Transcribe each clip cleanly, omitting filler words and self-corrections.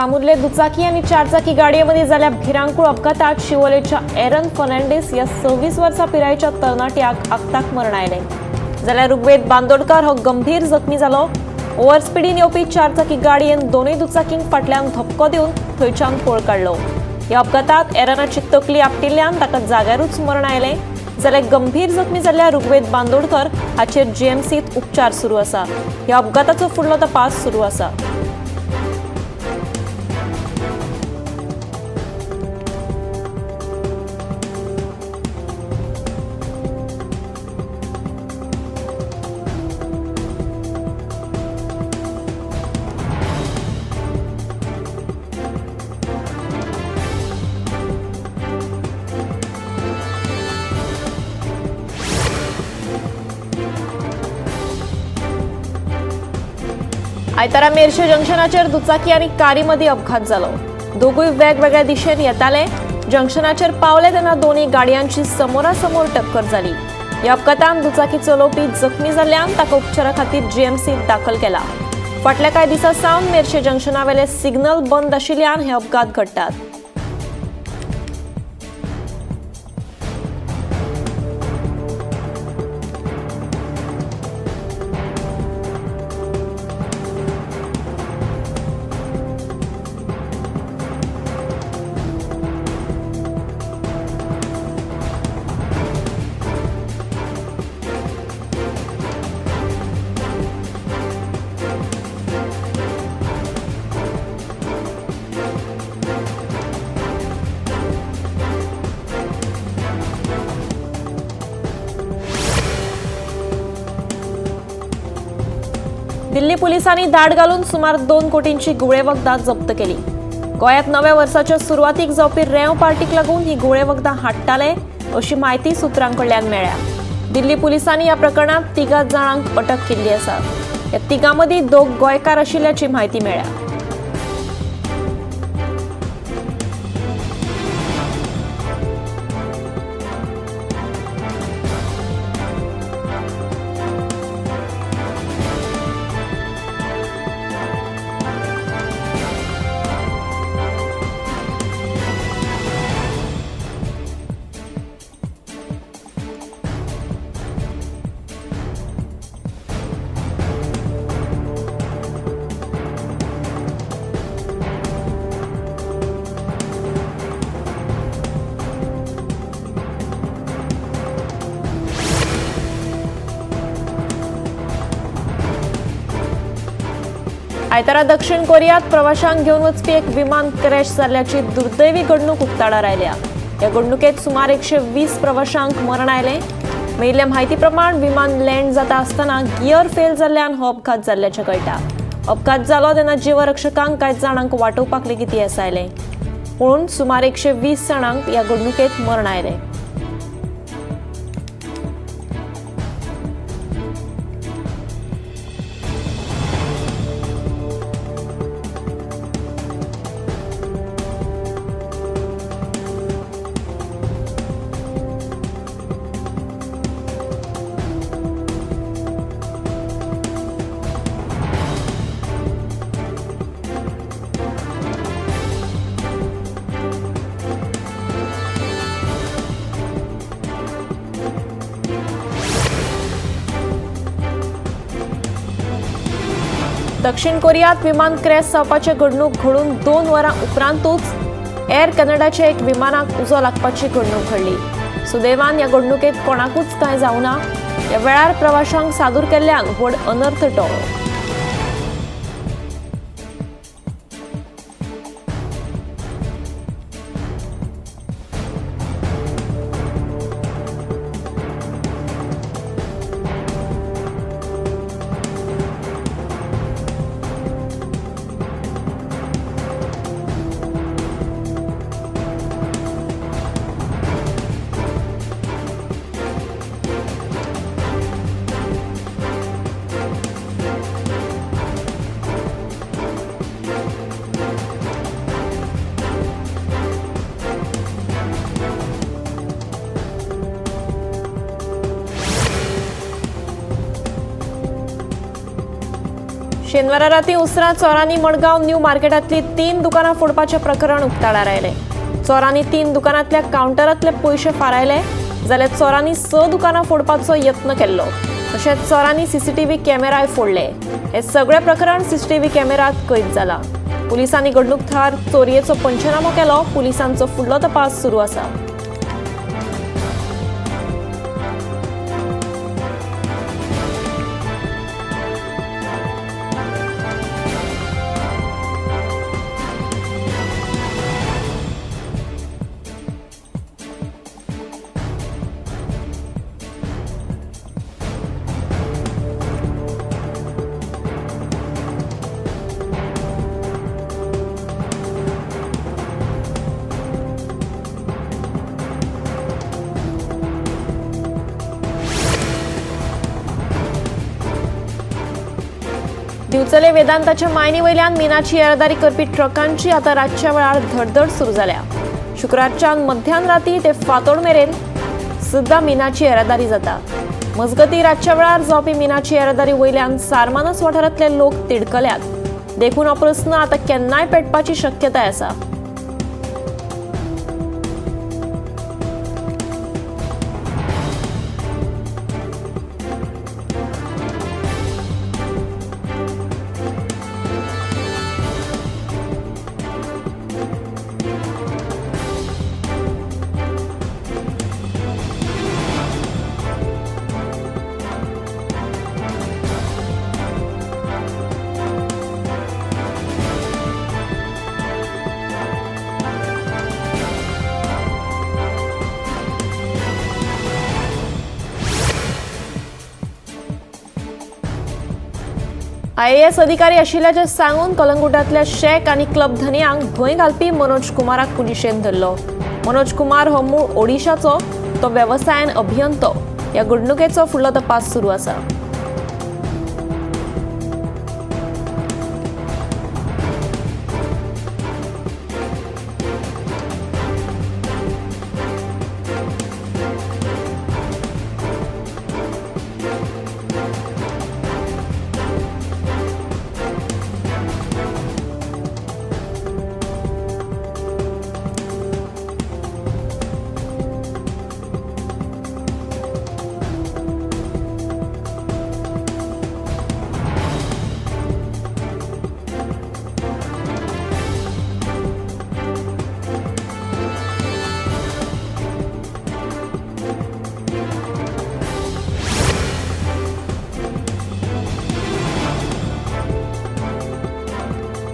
कामुर्ले दुचाकी आनी चारचाकी गाडये मदीं जाल्ल्या भिरांकूळ अपघातात शिवोलेच्या एरन फर्नांडीस ह्या 26 वर्सां पिरायेच्या तरणाट्याक आक्ताक मरण आयलें. जाल्यार ऋग्वेद बांदोडकर हो गंभीर जखमी जालो. ओव्हरस्पिडीन येवपी चारचाकी गाडयेन दोनूय दुचाकींक फाटल्यान धपको दिवन थंयच्यान पळ काडलो. ह्या अपघातात एरनाची तकली आपटिल्ल्यान ताका जाग्यारूच मरण आयलें. जाल्यार गंभीर जखमी जाल्ल्या ऋग्वेद बांदोडकर हाचेर जीएमसीत उपचार सुरू आसा. ह्या अपघाताचो फुडलो तपास सुरू आसा. आयतारा मेरशे जंक्शनाचेर दुचाकी आनी कारी मदीं अपघात जालो. दोगूय वेगवेगळ्या दिशेन येताले. जंक्शनाचेर पावले तेन्ना दोनूय गाडयांची समोरासमोर टक्कर जाली. ह्या अपघातान दुचाकी चलोवपी जखमी जाल्ल्यान ताका उपचारा खातीर जीएमसीत दाखल केला. फाटल्या कांय दिसां सावन मेरशे जंक्शनावेले सिग्नल बंद आशिल्ल्यान हे अपघात घडटात. दिल्ली पुलिसांनी धाड घालून सुमार 2 कोटींची घुंवळे वखदां जप्त केली. गोंयांत नव्या वर्साच्या सुरवातीक जावपी रेंव पार्टीक लागून ही घुंवळे वखदां हाडटाले अशी म्हायती सुत्रां कडल्यान मेळ्ळ्या. दिल्ली पुलिसांनी ह्या प्रकरणांत 3 जाणांक अटक केल्ली आसा. ह्या 3 मदीं 2 गोंयकार आशिल्ल्याची म्हायती मेळ्ळ्या. आयतारा दक्षिण कोरियात प्रवाशांक घेवन वचपी एक विमान क्रॅश जाल्ल्याची दुर्दैवी घडणूक उक्ताडार आयल्या. ह्या घडणुकेत सुमार 120 प्रवाशांक मरण आयलें. मेळिल्ल्या म्हायती प्रमाण विमान लँड जाता आसतना गियर फेल जाल्ल्यान हो अपघात जाल्ल्याचें कळटा. अपघात जालो तेन्ना जीवरक्षकांक कांय जाणांक वाटोवपाक लेगीत येस आयलें, पूण सुमार 120 जाणांक ह्या घडणुकेत मरण आयलें. दक्षिण कोरियात विमान क्रॅश जावपाची घडणूक घडून 2 वरां उपरांतूच एअर कॅनडाच्या एक विमानाक उजो लागपाची घडणूक घडली. सुदैवान ह्या घडणुकेत कोणाकूच कांय जावना. ह्या वेळार प्रवाशांक सादूर केल्ल्यान व्हड अनर्थ टळ्ळो. शेनवारा राती उसरां चोरांनी मडगांव न्यू मार्केटांतली 3 दुकानां फोडपाचें प्रकरण उक्ताडार आयलें. चोरांनी 3 दुकानांतल्या कावंटरांतले पयशे फारायले जाल्यार चोरांनी 6 दुकानां फोडपाचो यत्न केल्लो. तशेंच चोरांनी सीसीटीव्ही कॅमेराय फोडले. हे सगळें प्रकरण सीसीटीव्ही कॅमेरात कैद जाला. पुलिसांनी घडणूक थळार चोरयेचो पंचनामो केलो. पुलिसांचो फुडलो तपास सुरू आसा. दिवचले वेदांताच्या मायनी वयल्यान मिनाची येरादारी करपी ट्रकांची आतां रातच्या वेळार धडधड सुरू जाल्या. शुक्रारच्यान मध्यान राती ते फांतोड मेरेन सुद्दां मिनाची येरादारी जाता. मजगती रातच्या वेळार जावपी मिनाची येरादारी वयल्यान सारमानस वाठारांतले लोक तिडकल्यात. देखून हो प्रस्न आतां केन्नाय पेटपाची शक्यताय आसा. आयएएस अधिकारी आशिल्ल्याचें सांगून कलंगूटांतल्या शेक आनी क्लब धनयांक भंय घालपी मनोज कुमाराक पुलिशेन धरलो. मनोज कुमार हो मूळ ओडिशाचो, तो वेवसायान अभियंतो. ह्या घडणुकेचो फुडलो तपास सुरू आसा.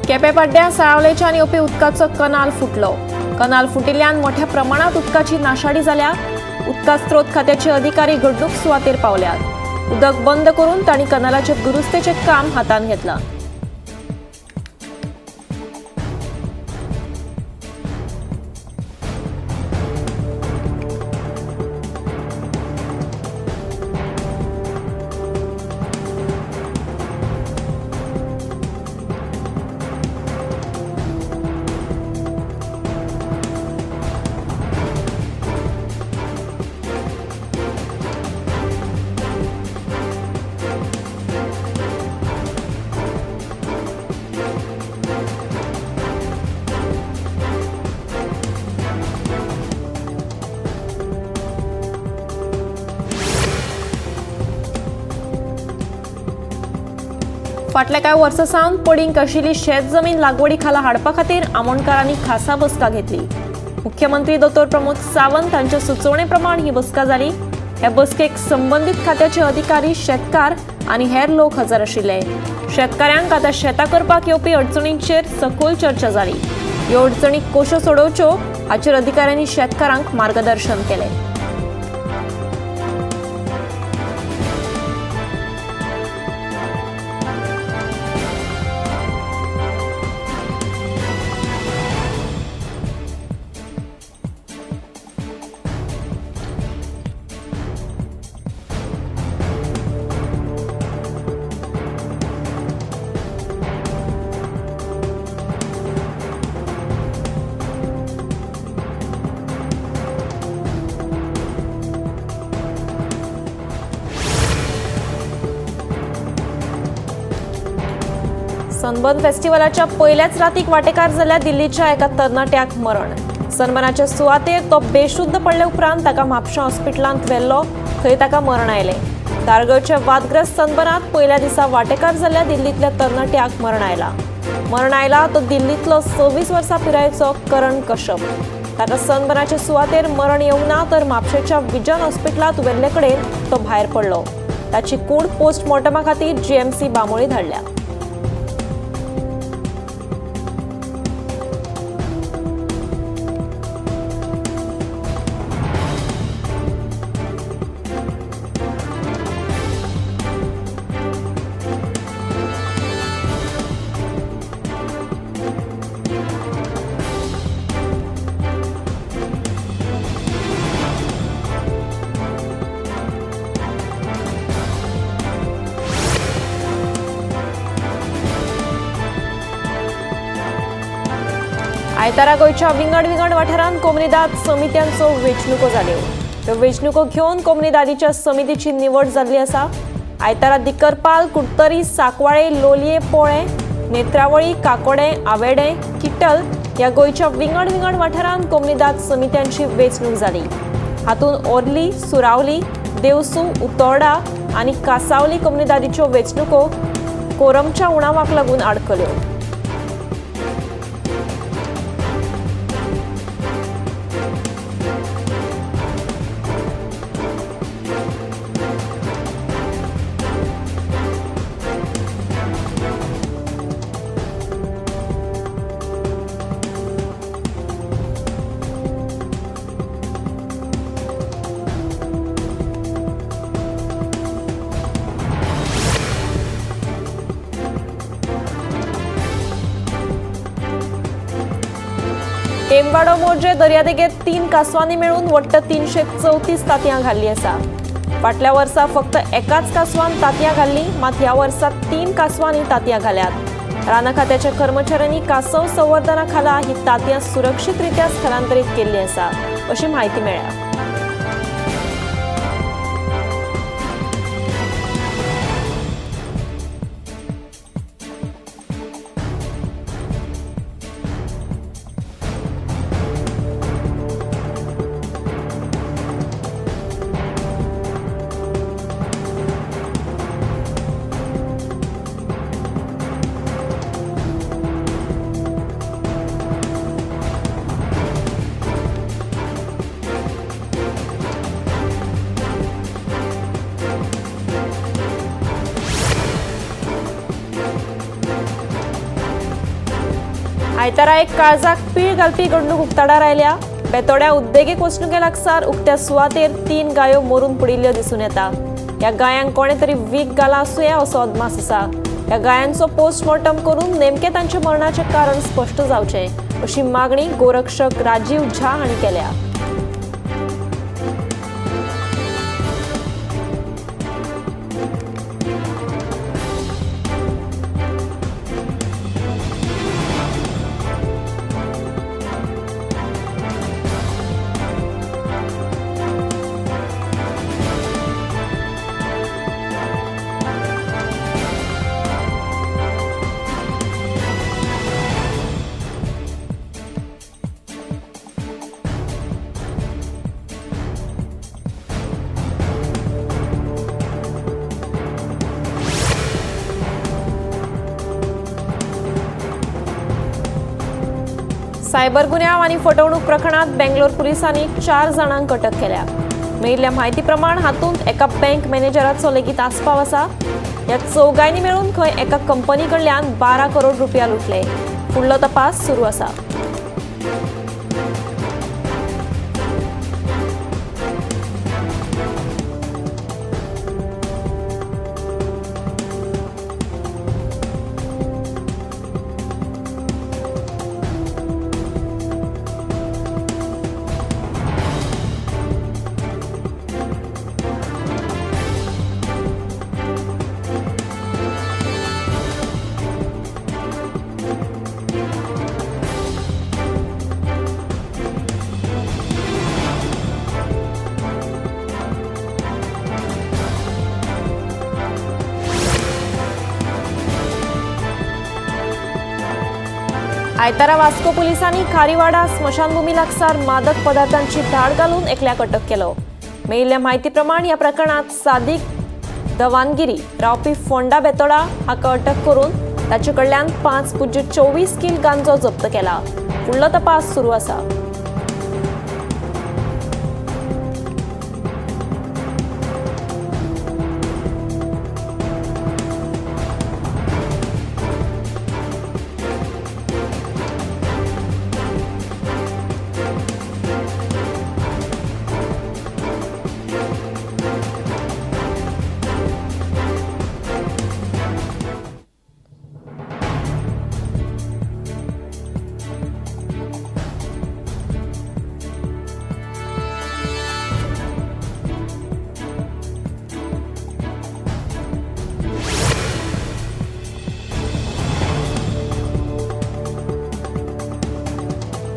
केपें पड्ड्यां साळावलेच्यान येवपी उदकाचो कनाल फुटलो. कनाल फुटिल्ल्यान मोठ्या प्रमाणात उदकाची नाशाडी जाल्या. उदका स्त्रोत खात्याचे अधिकारी घडणूक सुवातेर पावल्यात. उदक बंद करून तांणी कनालाचे दुरुस्तेचें काम हातांत घेतलां. फाटल्या कांय वर्सां सावन पडींग आशिल्ली शेत जमीन लागवडी खाला हाडपा खातीर आमोणकारांनी खासा बसका घेतली. मुख्यमंत्री दोतोर प्रमोद सावंत हांच्या सुचोवणे प्रमाण ही बसका जाली. हे बसकेक संबंदीत खात्याचे अधिकारी, शेतकार आनी हेर लोक हजर आशिल्ले. शेतकाऱ्यांक आतां शेतां करपाक येवपी अडचणींचेर सखोल चर्चा जाली. ह्यो अडचणी कश्यो सोडोवच्यो हाचेर अधिकाऱ्यांनी शेतकारांक मार्गदर्शन केलें. सनबर्न फेस्टिवलाच्या पयल्याच रातीक वांटेकार जाल्ल्या दिल्लीच्या एका तरणाट्याक मरण. सनबर्नाच्या सुवातेर तो बेशुद्ध पडले उपरांत ताका म्हापशा हॉस्पिटलांत व्हेल्लो, थंय ताका मरण आयलें. धारगळच्या वादग्रस्त सनबर्नात पयल्या दिसा वांटेकार जाल्ल्या दिल्लींतल्या तरणाट्याक मरण आयला. मरण आयला तो दिल्लींतलो 26 वर्सां पिरायेचो करण कश्यप. ताका सनबर्नाचे सुवातेर मरण येवंक ना तर म्हापशेच्या विजन हॉस्पिटलांत व्हेल्ले कडेन तो भायर पडलो. ताची कूड पोस्टमॉर्टमा खातीर जीएमसी बांबोळी धाडल्या. आयतारा गोंयच्या विंगड विंगड वाठारांत कोमुनिदाद समित्यांचो वेंचणुको जाल्यो. ह्यो वेंचणुको घेवन कोमुनिदादीच्या समितीची निवड जाल्ली आसा. आयतारा दिकरपाल, कुडतरी, साकवाळे, लोलये, पोळे, नेत्रावळी, काकोडे, आवेडे, किटल ह्या गोंयच्या विंगड विंगड वाठारांत कोमुनिदाद समित्यांची वेंचणूक जाली. हातूंत ओर्ली, सुरावली, देवसू, उतोर्डा आनी कासावली कोमुनिदादीच्यो वेंचणुको कोरमच्या उणावाक लागून आडकल्यो. टेंबाडो मोर्जे दर्यादेगेर 3 कासवांनी मेळून वट्ट 334 तांतयां घाल्ली आसा. फाटल्या वर्सा फक्त एकाच कासवान तांतयां घाल्ली, मात ह्या वर्सा 3 कासवांनी तांतयां घाल्यात. रान खात्याच्या कर्मचाऱ्यांनी कासव संवर्धना खाला ही तांतयां सुरक्षीत रित्या स्थलांतरीत केल्ली आसा अशी म्हायती मेळ्ळ्या. आयतारा एक काळजाक पीळ घालपी घडणूक उक्ताडार आयल्या. बेतोड्या उद्देगीक वसणुके लागसार उक्त्या सुवातेर 3 गायो मरून पडिल्ल्यो दिसून येता. ह्या गायांक कोणे तरी वीख घाला आसुया असो अदमास आसा. ह्या गायांचो पोस्टमॉर्टम करून नेमकें तांच्या मरणाचें कारण स्पश्ट जावचें अशी मागणी गोरक्षक राजीव झा हांणी केल्या. सायबर गुन्यांव आनी फटवणूक प्रकरणात बेंगलोर पुलिसांनी 4 जाणांक अटक केल्या. मेळिल्ल्या म्हायती प्रमाण हातूंत एका बँक मॅनेजराचो लेगीत आस्पाव आसा. ह्या चौगांनी मेळून खंय एका कंपनी कडल्यान 12 करोड रुपया लुटले. फुडलो तपास सुरू आसा. आयतारा वास्को पुलिसांनी खारीवाडा स्मशानभूमी लागसार मादक पदार्थांची धाड घालून एकल्याक अटक केलो. मेळिल्ल्या म्हायती प्रमाण ह्या प्रकरणात सादिक दवानगिरी रावपी फोंडा बेतोडा हाका अटक करून ताचे कडल्यान 5.24 किल गांजो जप्त केला. फुडलो तपास सुरू आसा.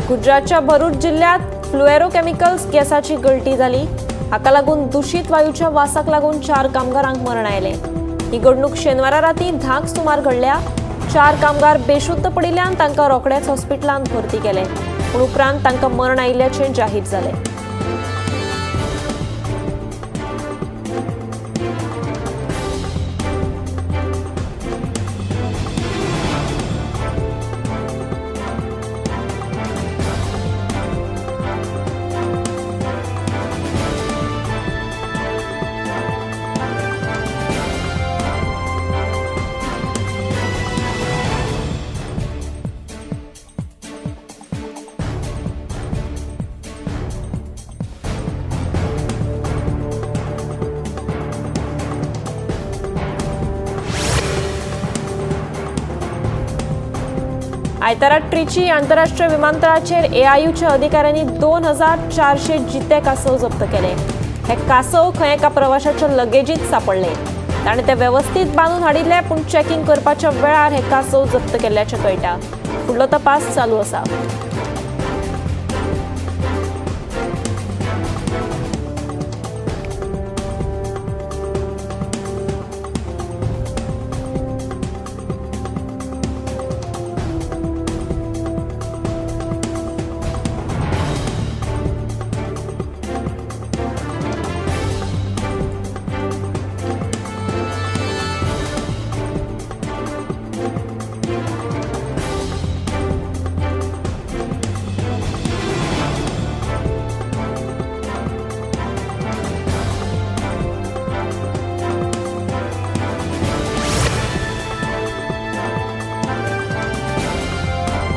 गुजरातच्या भरूच जिल्ह्यात फ्लुएरो केमिकल्स गॅसाची गळटी जाली. हाका लागून दूषित वायूच्या वासाक लागून 4 कामगारांक मरण आयलें. ही घडणूक शेनवारा राती 10 सुमार घडल्या. 4 कामगार बेशुद्ध पडिल्ल्यान तांकां रोखडेच हॉस्पिटलांत भरती केले, पूण उपरांत तांकां मरण आयिल्ल्याचें जाहीर जालें. आयतारा ट्रिची आंतरराष्ट्रीय विमानतळाचेर एआययूच्या अधिकाऱ्यांनी 2400 जिते कासव जप्त केले. हे कासव खंय एका प्रवाशाच्या लगेजीत सापडले. ताणें ते वेवस्थीत बांदून हाडिल्ले, पूण चॅकिंग करपाच्या वेळार हे कासव जप्त केल्ल्याचें कळटा. फुडलो तपास चालू आसा.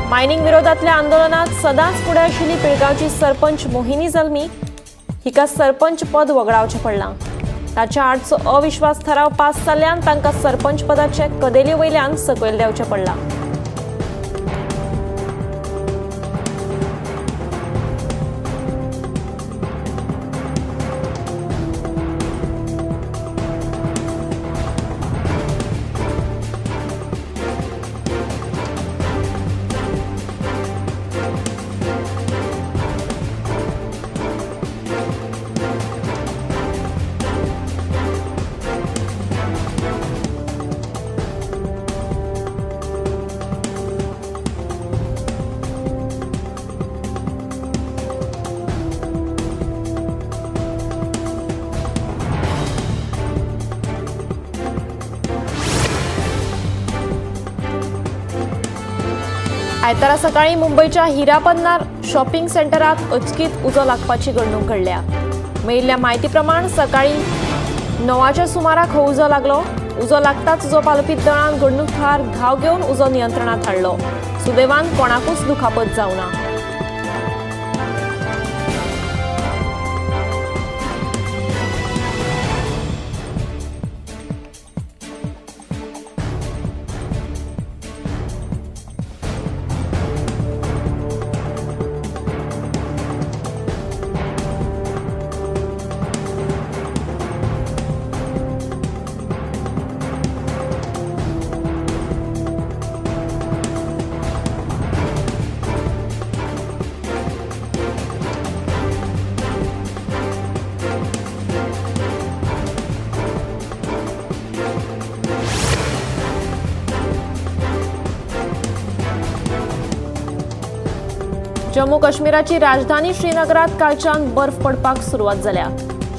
मायनिंग विरोधातल्या आंदोलनात सदांच फुडें आशिल्ली पिळगांवची सरपंच मोहिनी जल्मी हिका सरपंच पद वगडावचें पडलां. ताच्या आडचो अविश्वास थाराव पास जाल्ल्यान तांकां सरपंच पदाचे कदेली वयल्यान सकयल देंवचें पडलां. आयतारा सकाळी मुंबयच्या हिरापन्नार शॉपिंग सेंटरात अचकीत उजो लागपाची घडणूक घडल्या. मेळिल्ल्या म्हायती प्रमाण सकाळी 9च्या सुमाराक हो उजो लागलो. उजो लागताच उजो पालोवपी दळान घडणूक थळार धांव घेवन उजो नियंत्रणात हाडलो. सुदैवान कोणाकूच दुखापत जावना. जम्मू काश्मीराची राजधानी श्रीनगरात कालच्यान बर्फ पडपाक सुरवात जाल्या.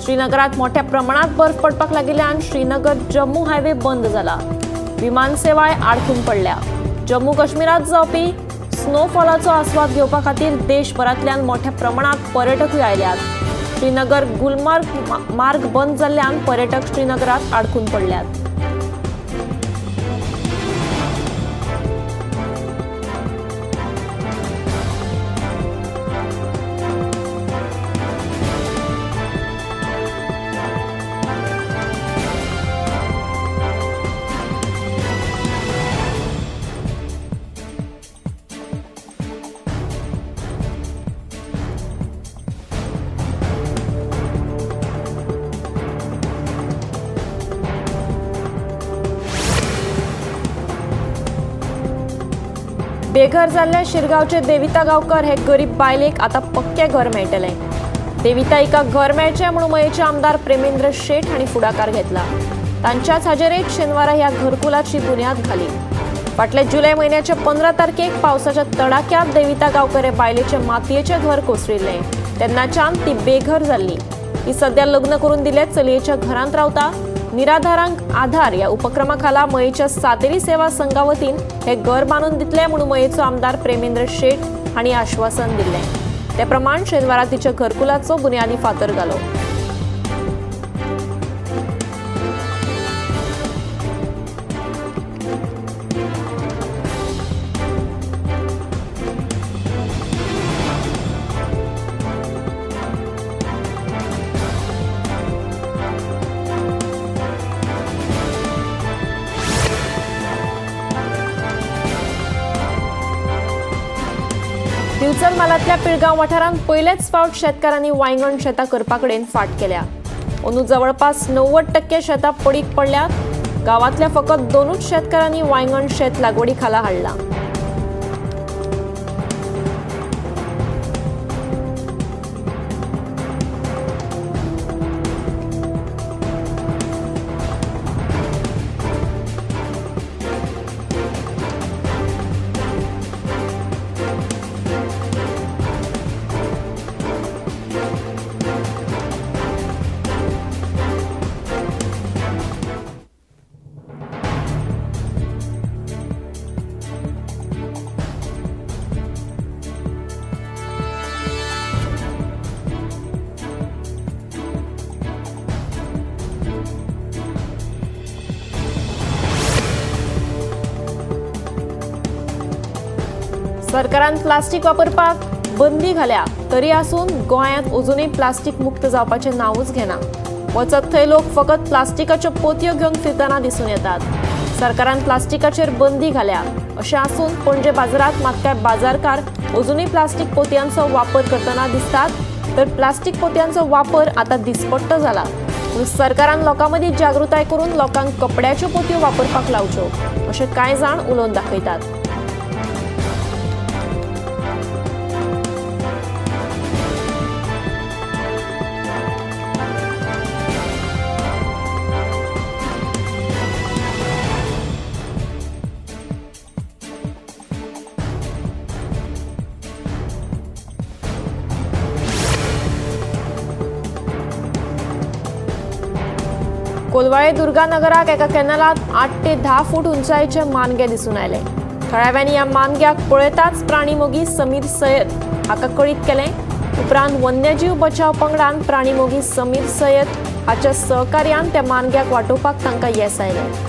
श्रीनगरात मोठ्या प्रमाणात बर्फ पडपाक लागिल्ल्यान श्रीनगर जम्मू हायवे बंद जाला. विमान सेवाय आडखून पडल्या. जम्मू काश्मीरात जावपी स्नोफॉलाचो आस्वाद घेवपा खातीर देशभरांतल्यान मोठ्या प्रमाणात पर्यटकूय आयल्यात. श्रीनगर गुलमर्ग मार्ग बंद जाल्ल्यान पर्यटक श्रीनगरात आडखून पडल्यात. बेघर जाल्ले शिरगांवचे देविता गांवकर हे गरीब बायलेक आतां पक्कें घर मेळटलें. देविता हिका घर मेळचें म्हणून मयेचे आमदार प्रेमेंद्र शेट हांणी फुडाकार घेतला. तांच्याच हाजेरेत शेनवारा ह्या घरकुलाची बुन्याद घाली. फाटल्या जुलय म्हयन्याच्या 15 तारखेक पावसाच्या तडाख्यांत देविता गांवकर हे बायलेचें मातयेचें घर कोसळिल्लें. तेन्नाच्यान ती बेघर जाल्ली. ती सद्या लग्न करून दिल्ल्या चलयेच्या घरांत रावता. निराधारांक आधार ह्या उपक्रमा खाला मयेच्या सातेरी सेवा संघा वतीन हे घर बांदून दितले म्हणून मयेचो आमदार प्रेमेंद्र शेट हांणी आश्वासन दिल्लें. ते प्रमाण शेनवारा तिच्या घरकुलाचो बुन्यादी फातर घालो. दिवचल म्हालांतल्या पिळगांव वाठारांत पयलेच फावट शेतकारांनी वांयगण शेतां करपा कडेन फाट केल्या. अंदू जवळपास 90% शेतां पडीक पडल्यात. गांवांतल्या फकत 2 शेतकारांनी वांयगण शेत लागवडी खाला हाडलां. सरकारान प्लास्टीक वापरपाक बंदी घाल्या तरी आसून गोंयांत अजुनूय प्लास्टीक मुक्त जावपाचें नांवूच घेना. वचत थंय लोक फकत प्लास्टिकाच्यो पोतयो घेवन फिरतना दिसून येतात. सरकारान प्लास्टिकाचेर बंदी घाल्या अशें आसून पणजे बाजारांत मात कांय बाजारकार अजुनूय प्लास्टीक पोतयांचो वापर करतना दिसतात. तर प्लास्टीक पोतयांचो वापर आतां दिसपट्टो जाला. पूण सरकारान लोकां मदीं जागृताय करून लोकांक कपड्याच्यो पोतयो वापरपाक लावच्यो अशें कांय जाण उलोवन दाखयतात. कोलवाळे दुर्गानगराक एका कॅनलांत 8 ते 10 फूट उंचायेचे मानगे दिसून आयले. थळाव्यांनी ह्या मानग्याक पळयताच प्राणीमोगी समीर सयत हाका कळीत केलें. उपरांत वन्यजीव बचाव पंगडान प्राणीमोगी समीर सयत हाच्या सहकार्यान त्या मानग्याक वाटोवपाक तांकां येस आयलें.